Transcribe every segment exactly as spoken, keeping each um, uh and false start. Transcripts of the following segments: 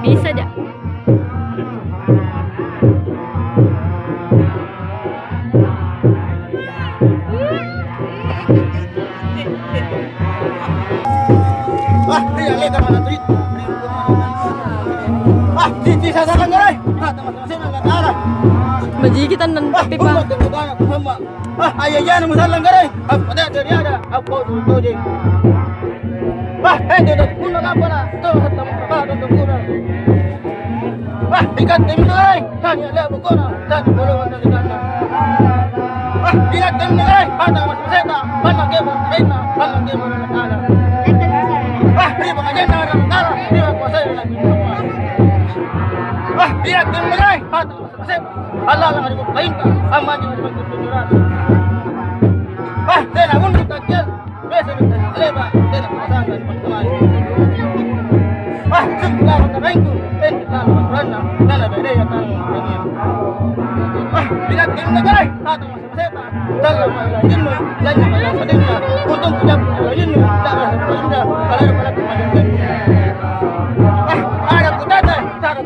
Bisa dah. Ah, iya, iya, kan ada tuit. Ah, di, di, saya salah, kan, eh? Ah, teman-teman, saya nggak tahu. Majikitan dan Ah, tapi, Pak. Umat yang berbanyak, Muhammad. Ah, ayo, jangan masalah, kan, eh? Ah, pada dari ada, apa tuh, tuh, deh. Ah, eh, dia udah pulang apa lah? Tuh, teman-teman, ah, tuh, tuh, pulang. Ah, ikat tim, eh. Tanya, lihat, pokoknya, tanya, boleh, mana, di sana. Ah, ikat tim, eh. Mata, Mas, Seta, mana, Kemo, Seta, mana, Kemo, Seta. Ah, dia pakai Seta, Seta, dia kuasa, Seta. Ah, ikat tim, eh. Mata, Sep, halala ri bokkainta, ammanjo ri bangku tujuran. Ah, tena untu' takkiang, biasa ri tena leba, tena perasaan ri bangku lain. Ah, sempurna karaengku, tena tala aturanna, tala bedaya tala aturanna. Ah, pinakkiang negara, tata masa-maseta, tala mailanjinnu, lanynya mailang sadinna, untung kujappu mailanjinnu, tala aturanna, kalau ada pelaku maju. Ah, ada kutata, tala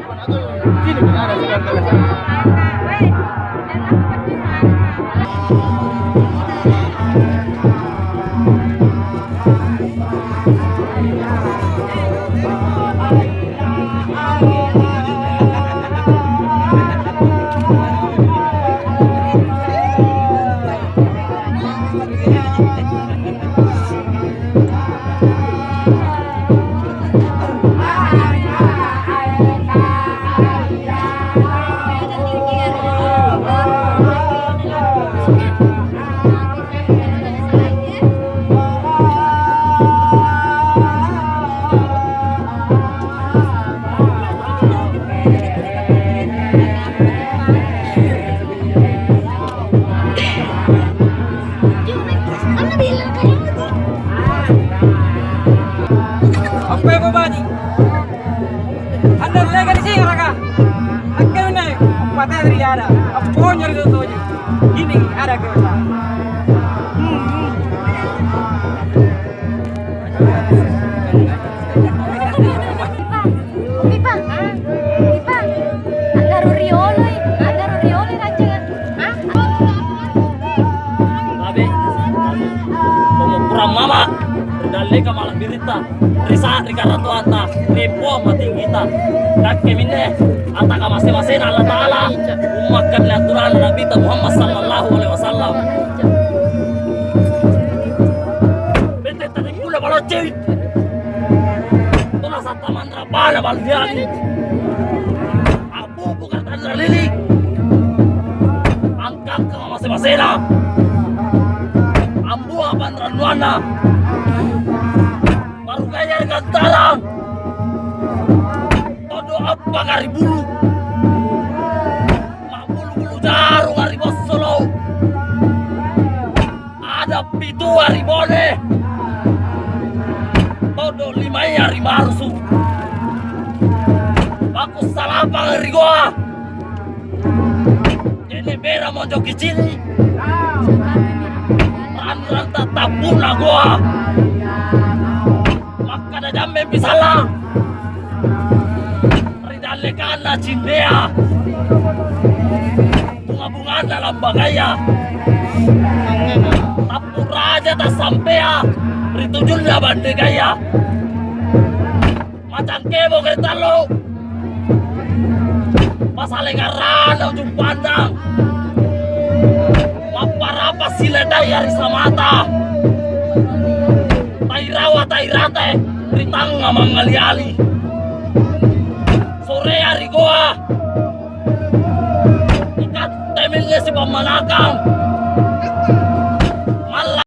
Apa yang kau baji? Anda leka di sini, raka. Angkau ini, apa tadi ada? Apa nyari tu tu? Ini ada ke? Hmm, hmm. Umi, Pa. Umi, Pa. A'garu rioloi, a'garu rioloi rancangan. Hah? Babe, pemukurang mama, ri dalleka mala biritta, ri sa'ri karatuanta, ri Puang Matinggita. Nakke minne, atakamasse-massena Allata'ala, ummakkanne aturanna Nabita Muhammad sallallahu alaihi wasallam. Bete tadikulle malocci. Tuna satta manra bala balliangi. Apupu katanra lili. Angkangka mase-masena. Ambua panrannuanna. Barukaya ri gantarang. Todo appaka ri bulu. Ma'bulu-bulu jarunga ri bossolo. Ada pitua ri bone. Todo limaya ri marusu. Paku salapang ri goa. Je'ne' bera monjo kicini'. Ranrang tattappuna goa. Makkada jammempi sallang. Ri dallekanna cindea. Bunga-bunganna lambagaya. Tappu raja tassampea. Ri tujunna bandegaya. Macang kebo kere tallo. Pasale garrana ujung pandang. Mapparapa siledaya ri samata. Tairawa tairate ri tangnga mangngali-ali. Sorea ri goa. Ikatte minne sipammanakang.